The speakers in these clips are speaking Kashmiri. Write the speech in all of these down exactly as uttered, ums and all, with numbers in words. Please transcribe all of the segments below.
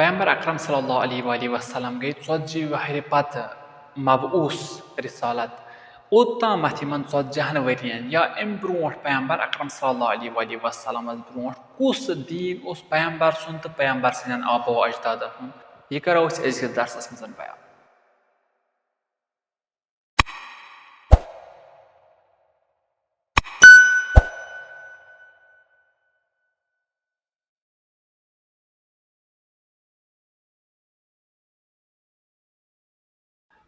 پیغمبر اکرم صلی اللہ علیہ وآلہ وسلم گٔے ژتجی وہرِ پتہٕ مبعوث رسالت۔ اوٚتامَتھ یِمن ژتجی ہن ؤرین یا اَمہِ برونٛٹھ پیغمبر اکرم صلی اللہ علیہ وآلہ وسلمس برونٛٹھ کُس دیٖن اوس پیغمبر سُنٛد تہٕ پیغمبر سٕنٛدٮ۪ن آبا و اجدادن ہُنٛد، یہِ کرو أسۍ أزکِس درسس منٛز بیان۔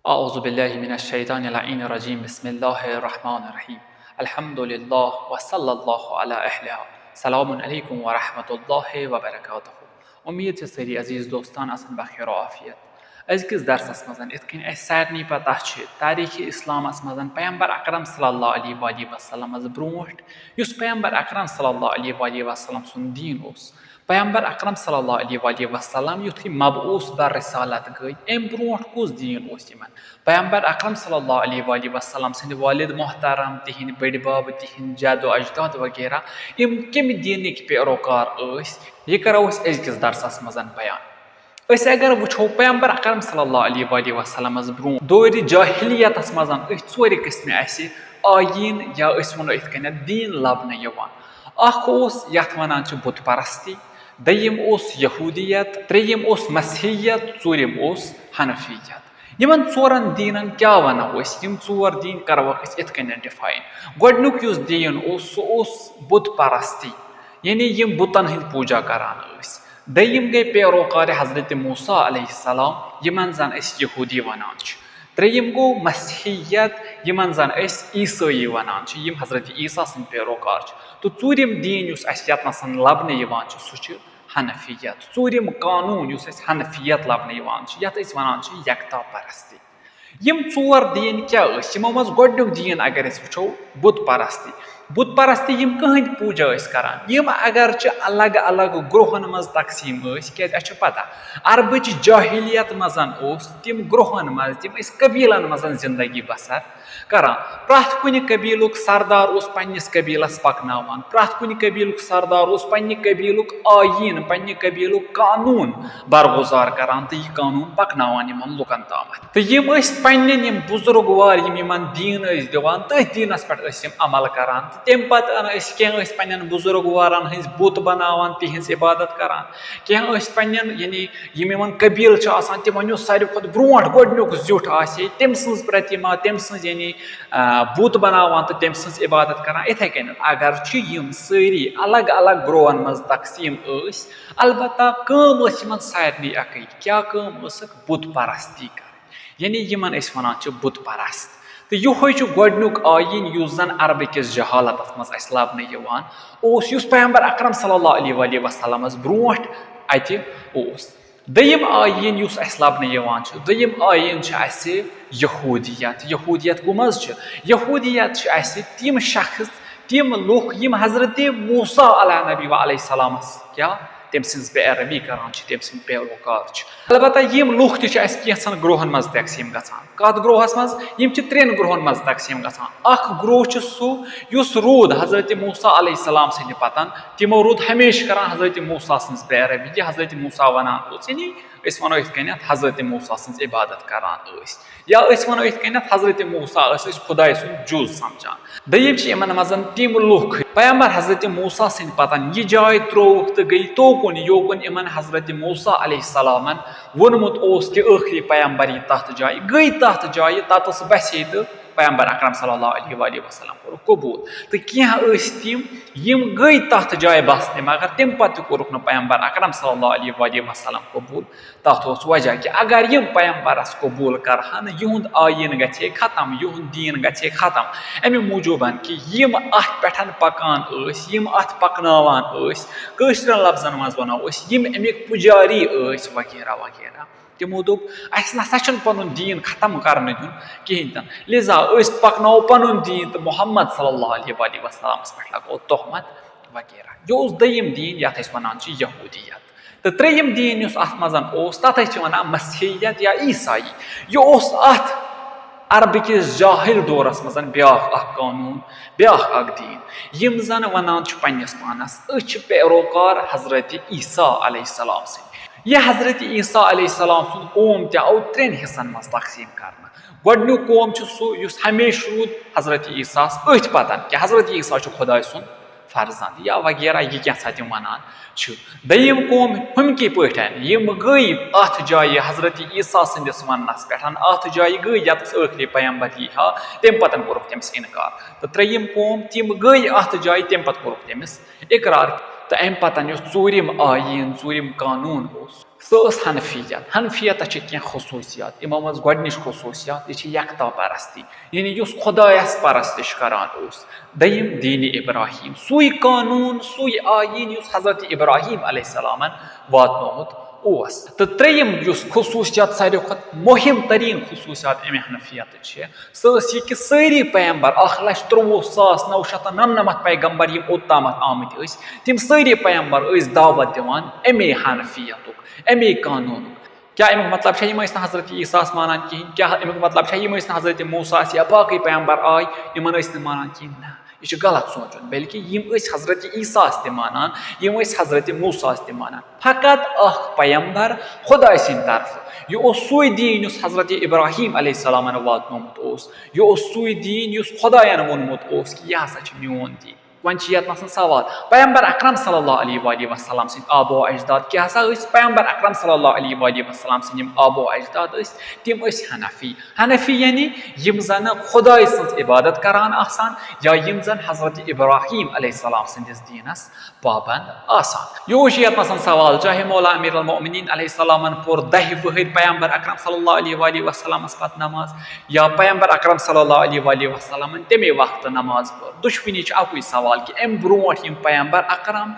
أعوذ بالله من الشيطان اللعين الرجيم. بسم الله الرحمن الرحيم. الحمد لله وصلى الله على أهلها. السلام عليكم ورحمة الله وبركاته. اُمید چھِ سٲری عزیٖز دوستان آسَن بخیر و عافیت۔ أزکِس درسَس منٛز، یِتھ کٔنۍ اَسہِ سارنٕے پَتہ چھِ، تاریٖخِ اِسلامَس منٛز پیغمبر اکرم صلی اللہ علیہ وآلہ وسلمَس برونٛٹھ یُس پیغمبر اکرم صلی اللہ علیہ وآلہ وسلم سُنٛد دیٖن اوس، پیغمبر اکرم صلی اللہ علیہ وآلہ وسلم یُتھُے مبعوث بر رسالت گٔے، اَمہِ برونٛٹھ کُس دیٖن اوس یِمن؟ پیغمبر اکرم صلی اللہ علیہ وآلہ وسلم سٕنٛدِ والد محترم، تِہِنٛدۍ بٔڈۍ بب، تِہِنٛدۍ جد و اجداد وغیرہ، یِم کَمہِ دیٖنٕکۍ پیروکار ٲسۍ، یہِ کرو أسۍ أزکِس درسس منٛز بیان۔ أسۍ اگر وٕچھو، پیغمبر اکرم صلی اللہ علیہ وآلہ وسلمس برونٛہہ دورِ جاہلیتس منٛز ٲسۍ ژورِ قٕسمہِ اَسہِ آییٖن یا أسۍ وَنو یِتھ کٔنٮ۪تھ دیٖن لبنہٕ یِوان۔ اکھ اوس یتھ وَنان چھِ بُت پرستی، دوٚیِم اوس یہوٗدیت، ترٛیٚیِم اوس مسیحیت، ژوٗرِم اوس حنفیت۔ یِمن ژورن دیٖنن کیٛاہ وَنو أسۍ؟ یِم ژور دیٖن کرہوکھ أسۍ یِتھ کٔنٮ۪تھ ڈِفاین۔ گۄڈٕنیُک یُس دیٖن اوس، سُہ اوس بُت پرستی، یعنی یِم بُتن ہٕنٛدۍ پوٗجا کران ٲسۍ۔ دوٚیِم گٔے پیروکار حضرت موسیٰ علیہ السلام، یِمن زن أسۍ یہوٗدی وَنان چھِ۔ ترٛیٚیِم گوٚو مسیحیت، یِمن زن أسۍ عیسٲیی وَنان چھِ، یِم حضرت عیسیٰ سٕنٛدۍ پیروکار چھِ۔ تہٕ ژوٗرِم دیٖن یُس اَسہِ یَتنَس لَبنہٕ یِوان چھُ، سُہ چھُ حنفیت۔ ژوٗرِم قانوٗن یُس اَسہِ حنفیت لَبنہٕ یِوان چھُ، یَتھ أسۍ وَنان چھِ یکتا پرستی۔ یِم ژور دیٖن کیٛاہ ٲسۍ؟ یِمو منٛز گۄڈٕنیُک دیٖن اگر أسۍ وٕچھو، بُت پرستی۔ بُت پرستی یِم کٕہٕنٛدۍ پوٗجا ٲسۍ کران؟ یِم اگرچہِ الگ الگ گروہن منٛز تقسیٖم ٲسۍ، کیٛازِ اَسہِ چھِ پتہ، عربٕچ جاہلیت منٛز اوس تِم گروہن منٛز، تِم ٲسۍ قبیٖلن منٛز زندگی بسر کران۔ پرٛٮ۪تھ کُنہِ قبیٖلُک سردار اوس پننِس قبیٖلس پکناوان، پرٛٮ۪تھ کُنہِ قبیٖلُک سردار اوس پننہِ قبیٖلُک آییٖن، پننہِ قبیٖلُک قانوٗن برگُزار کران تہٕ یہِ قانوٗن پکناوان یِمن لُکن تامتھ۔ تہٕ یِم ٲسۍ پننٮ۪ن یِم بُزرگوار، یِم یِمن دیٖن ٲسۍ دِوان، تٔتھۍ دیٖنس پٮ۪ٹھ ٲسۍ یِم عمل کران۔ تہٕ تَمہِ پتہٕ ٲسۍ کینٛہہ ٲسۍ پننٮ۪ن بُزرگوارن ہٕنٛز بُت بناوان، تِہنٛز عبادت کران۔ کینٛہہ ٲسۍ پننٮ۪ن، یعنی یِم یِمن قبیٖلہٕ چھِ آسان، تِمن یُس ساروی کھۄتہٕ برونٛٹھ گۄڈٕنیُک زیُٹھ آسہِ ہے، تٔمۍ سٕنٛز پرتِما، تٔمۍ سٕنٛز، یعنی، آ، بُت بناوان تہٕ تٔمۍ سٕنٛز عبادت کران۔ یِتھے کٔنۍ، اگرچہِ یِم سٲری الگ الگ گروہن منٛز تقسیٖم ٲسۍ، البتہ کٲم ٲس یِمن سارنٕے اکٕے۔ کیٛاہ کٲم ٲسٕکھ؟ بُت پرستی کرٕنۍ۔ یعنی یِمن أسۍ وَنان چھِ بُت پرست۔ تہٕ یِہوٚے چھُ گۄڈٕنیُک آیٖن یُس زَن عربہٕ کِس جہالتس منٛز اَسہِ لَبنہٕ یِوان اوس، یُس پیغمبر اکرم صلی اللہ علیہ وآلہ وسلمس برونٛٹھ اَتہِ اوس۔ دوٚیِم آیٖن یُس اَسہِ لَبنہٕ یِوان چھُ، دوٚیِم آیٖن چھُ اَسہِ یہوٗدیت۔ یہوٗدیت کٕم حظ چھِ؟ یہوٗدیت چھِ اَسہِ تِم شخص، تِم لُکھ یِم حضرت موسیٰ علیہ نبی و علیہ السلامس کیٛاہ؟ تٔمۍ سٕنٛز پیروی کران چھِ، تٔمۍ سٕنٛدۍ پیروکار چھِ۔ البتہ یِم لُکھ تہِ چھِ اَسہِ کینٛژھن گروہن منٛز تقسیٖم گژھان۔ کتھ گروہس منٛز؟ یِم چھِ ترٛٮ۪ن گروہن منٛز تقسیٖم گژھان۔ اکھ گروہ چھُ سُہ یُس روٗد حضرت موسیٰ علیہ السلام سٕنٛدِ پتن، تِمو روٗد ہمیشہِ کران حضرت موسیٰ سٕنٛز پیروی، یہِ حضرت موسیٰ ونان اوس، یعنی أسۍ ونو یِتھ کٔنٮ۪تھ حضرت موسیٰ سٕنٛز عبادت کران ٲسۍ۔ یا أسۍ وَنو یِتھ کٔنٮ۪تھ، حضرت موسیٰ ٲسۍ أسۍ خۄداے سُنٛد جُز سمجھان۔ دوٚیِم چھِ یِمن منٛز تِم لُکھ، پیغمبر حضرت موسیٰ سٕنٛدِ پتن یہِ جاے ترٛووُکھ تہٕ گٔے توکُن یوکُن یِمن حضرت موسیٰ علیہ السلامن ووٚنمُت اوس کہِ ٲخری پیغمبر یی تتھ جایہِ، گٔے تتھ جایہِ، تتس بسے تہٕ پیغمبر اکرم صلی اللہ علیہ وآلہ وسلم کوٚرُکھ قبوٗل۔ تہٕ کینٛہہ ٲسۍ تِم، یِم گٔے تتھ جایہِ بسنہِ، مگر تمہِ پتہٕ تہِ کوٚرُکھ نہٕ پیغمبر اکرم صلی اللہ علیہ وآلہ وسلم قبوٗل۔ تَتھ اوس وجہ کہِ اگر یِم پیغمبرس قبوٗل کرہن، یِہُنٛد آیٖن گژھِ ہے ختم، یِہُنٛد دیٖن گژھِ ہے ختم۔ اَمہِ موٗجوٗبن کہِ یِم اَتھ پٮ۪ٹھ پکان ٲسۍ، یِم اَتھ پکناوان ٲسۍ، کٲشرٮ۪ن لفظن منٛز وَنو أسۍ، یِم اَمِکۍ پُجاری ٲسۍ وغیرہ وغیرہ، تِمو دوٚپ، "اَسہِ نہ سا چھُنہٕ پنُن دیٖن ختم کرنہٕ دیُن کِہیٖنۍ تہِ نہٕ، لہذا أسۍ پکناوو پنُن دیٖن تہٕ محمد صلی اللہ علیہ وآلہ وسلمس پٮ۪ٹھ لگاوو تہمت" وغیرہ۔ یہِ اوس دوٚیِم دیٖن، یَتھ أسۍ وَنان چھِ یہوٗدیت۔ تہٕ ترٛیٚیِم دیٖن یُس اَتھ منٛز اوس، تَتھ ٲسۍ چھِ وَنان مسیحیت یا عیسائی۔ یہِ اوس اَتھ عربہٕ کِس جاہِل دورَس منٛز بیٛاکھ اَکھ قونوٗن، بیٛاکھ اَکھ دیٖن، یِم زَن وَنان چھِ پنٛنِس پانَس، "أسۍ چھِ پیروکار حضرت عیسیٰ علیہ السلام سٕنٛدۍ۔" یہِ حضرت عیسیٰ علیہ السلام سُنٛد قوم تہِ آو ترٛٮ۪ن حصن منٛز تقسیٖم کرنہٕ۔ گۄڈٕنیُک قوم چھُ سُہ یُس ہمیشہٕ روٗد حضرت عیسیٰ ہس أتھۍ پتن کہِ حضرت عیسیٰ چھُ خۄداے سُنٛد فرزند یا وغیرہ یہِ کینٛژھا تِم ونان چھِ۔ دوٚیِم قوم ہُمکی پٲٹھۍ یِم گٔے اتھ جایہِ حضرت عیسیٰ سٕنٛدِس وننس پٮ۪ٹھ، اتھ جایہِ گٔے ییٚتس ٲخری پیمبر یی ہا، تمہِ پتن کوٚرُکھ تٔمِس انکار۔ تہٕ ترٛیٚیِم قوم تِم گٔے اتھ جایہِ، تمہِ پتہٕ کوٚرُکھ تٔمِس اقرار۔ تہٕ امہِ پتن یُس ژوٗرِم آیٖن، ژوٗرِم قانوٗن اوس، سۄ ٲس حنفیت۔ حنفیتس چھِ کینٛہہ خصوٗصیات۔ یِمو منٛز گۄڈٕنِچ خصوٗصیات، یہِ چھِ یکتا پرستی، یعنی یُس خۄدایس پرستش کران اوس۔ دوٚیِم دین ابراہیم، سُے قانوٗن، سُے آیٖن یُس حضرت ابراہیم علیہ السلامن واتنومُت اوس۔ تہٕ ترٛیٚیِم یُس خصوٗصیات، ساروی کھۄتہٕ مُہِم تریٖن خصوٗصیات امہِ حنفیتٕچ چھِ، سۄ ٲس یہِ کہِ سٲری پیمبر، اکھ لچھ ترٛۆوُہ ساس نَو شیٚتھ تہٕ نَمنَمَتھ پیغمبر یِم اوٚتامَتھ آمٕتۍ ٲسۍ، تِم سٲری پیمبر ٲسۍ دعوت دِوان اَمے حنفیتُک، اَمے قانوٗنُک۔ کیٛاہ اَمیُک مطلب چھا یِم ٲسۍ نہٕ حضرت عیسیٰ ہس مانان کِہیٖنۍ؟ کیٛاہ اَمیُک مطلب چھا یِم ٲسۍ نہٕ حضرت موسیٰ ہس یا باقٕے پیمبر آے، یِمن ٲسۍ نہٕ مانان کِہیٖنۍ؟ نہ، یہِ چھُ غلط سونٛچُن، بلکہِ یِم ٲسۍ حضرت عیسیٰ ہس تہِ مانان، یِم ٲسۍ حضرت موسیٰ ہس تہِ مانان۔ فقط اکھ پیمبر خۄداے سٕنٛدِ طرفہٕ۔ یہِ اوس سُے دیٖن یُس حضرت ابراہیم علیہ السلامن واتنومُت اوس۔ یہِ اوس سُے دیٖن یُس خۄداین ووٚنمُت اوس کہِ یہِ ہسا چھُ میون دیٖن۔ وۄنۍ چھِ یتھ نسن سوال، پیمبر اکرم صلی اللہ علیہ وآلہ وسلم سٕنٛدۍ آبا و اجداد کیٛاہ ہسا ٲسۍ؟ پیمبر اکرم صلی اللہ علیہ وآلہ وسلم سٕنٛدۍ یِم آبا و اجداد ٲسۍ، تِم ٲسۍ حنفی۔ حنفی یعنی یِم زن خۄداے سٕنٛز عبادت کران آسان یا یِم زن حضرت ابراہیم علیہ السلام سٕنٛدِس دیٖنس پابند آسان۔ یہو چھُ یتھ منٛز سوال، چاہے مولا امیر المؤمنین علیہ السلامن پوٚر دہہِ وہٕرۍ پیمبر اکرم صلی اللہ علیہ وآلہ وسلمس پتہٕ نماز، یا پیمبر اکرم صلی اللہ علیہ وآلہ وسلمن تمے وقتہٕ نماز پٔر، دُشوٕنی چھُ اکُے سوال کہِ امہِ برونٛٹھ یِم پیمبر اکرم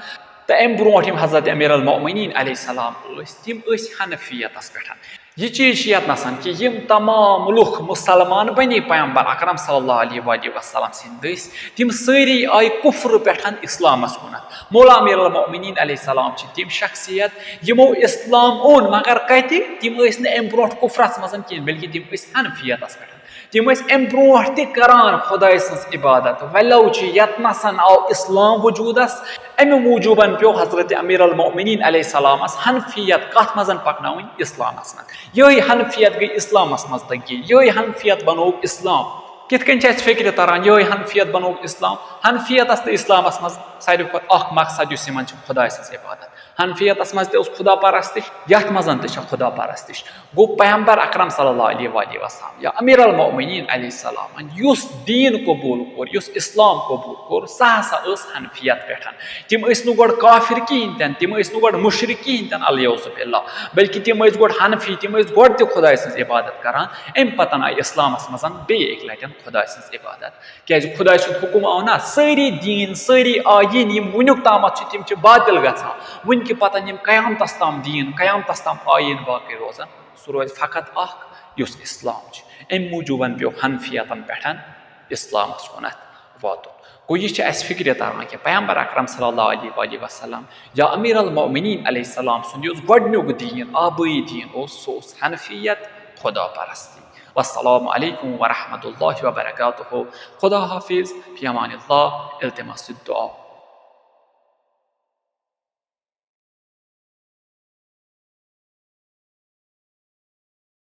تہٕ امہِ برونٛٹھ یِم حضرت امیر المؤمنین علیہ السلام ٲسۍ، تِم ٲسۍ حنفیتس پٮ۪ٹھ۔ یہِ چیٖز چھِ یتھ نسن کہِ یِم تمام لُکھ مسلمان بنی پیمبر اکرم صلی اللہ علیہ وآلہ وسلم سٕنٛدۍ دٔسۍ، تِم سٲری آیہِ کُفرٕ پٮ۪ٹھ اسلامس کُنتھ۔ مولا امیر المؤمنین علیہ السلام چھِ تِم شخصیت یِمو اسلام اوٚن، مگر کتہِ؟ تِم ٲسۍ نہٕ امہِ برونٛٹھ کُفرس منٛز کینٛہہ، بلکہِ تِم ٲسۍ حنفیتس پٮ۪ٹھ۔ تِم ٲسۍ امہِ برونٛٹھ تہِ کران خۄداے سٕنٛز عبادت، ولو چھِ یتھ نسن آو اسلام وجوٗدس، امہِ موٗجوٗبن پیوٚو حضرت امیر المؤمنین علیہ السلامس حنفیت کتھ منٛز پکناوٕنۍ؟ اسلامس منٛز۔ یہے حنفیت گٔے اسلامس منٛز تبدیل، یہے حنفیت بنوو اسلام۔ کِتھ کٔنۍ چھِ اَسہِ فِکرِ تران، یِہوٚے حنفیت بنوو اسلام؟ حنفیتس تہٕ اسلامس منٛز ساروی کھۄتہٕ اکھ مقصد، یُس یِمن چھُ خۄداے سٕنٛز عبادت۔ حنفیتس منٛز تہِ اوس خدا پرستش، یتھ منٛز تہِ چھےٚ خدا پرستش۔ گوٚو پیمبر اکرم صلی اللہ علیہ وآلہ وسلم یا امیر المؤمنین علیہ السلامن یُس دیٖن قبوٗل کوٚر، یُس اسلام قبوٗل کوٚر، سۄ ہسا ٲس حنفیت پٮ۪ٹھ۔ تِم ٲسۍ نہٕ گۄڈٕ کافر کِہیٖنۍ تہِ نہٕ، تِم ٲسۍ نہٕ گۄڈٕ مُشرک کِہیٖنۍ تہِ نہٕ، العیاذ باللہ، بلکہِ تِم ٲسۍ گۄڈٕ حنفی، تِم ٲسۍ گۄڈٕ تہِ خۄداے سٕنٛز عبادت کران، امہِ پتن آیہِ اسلامس منٛز بیٚیہِ اکہِ لٹہِ خۄداے سٕنٛز عبادت۔ کیازِ خۄداے سُنٛد حُکُم آو نا، سٲری دیٖن، سٲری آیٖن یِم وٕنیُک تامَتھ چھِ، تِم چھِ باطل گژھان۔ وٕنہِ کہِ پَتَن یِم قیامتَس تام دیٖن، قیامتَس تام آیٖن باقٕے روزَن، سُہ روزِ فقط اَکھ، یُس اِسلام چھُ۔ اَمہِ موٗجوٗبَن پیوٚو حنفیتَن پٮ۪ٹھ اِسلامَس کُنَتھ واتُن۔ گوٚو، یہِ چھِ اَسہِ فِکرِ تَران کہِ پیغمبر اکرم صلی اللہ علیہ وآلہ وسلم یا امیر المؤمنین علیہ السلام سُنٛد یُس گۄڈٕنیُک دیٖن، آبٲیی دیٖن اوس، سُہ اوس حنفیت، خدا پرستی۔ والسلام علیکم ورحمۃ اللہ وبرکاتہ۔ خدا حافظ، فی امان اللہ، التماس الدعا۔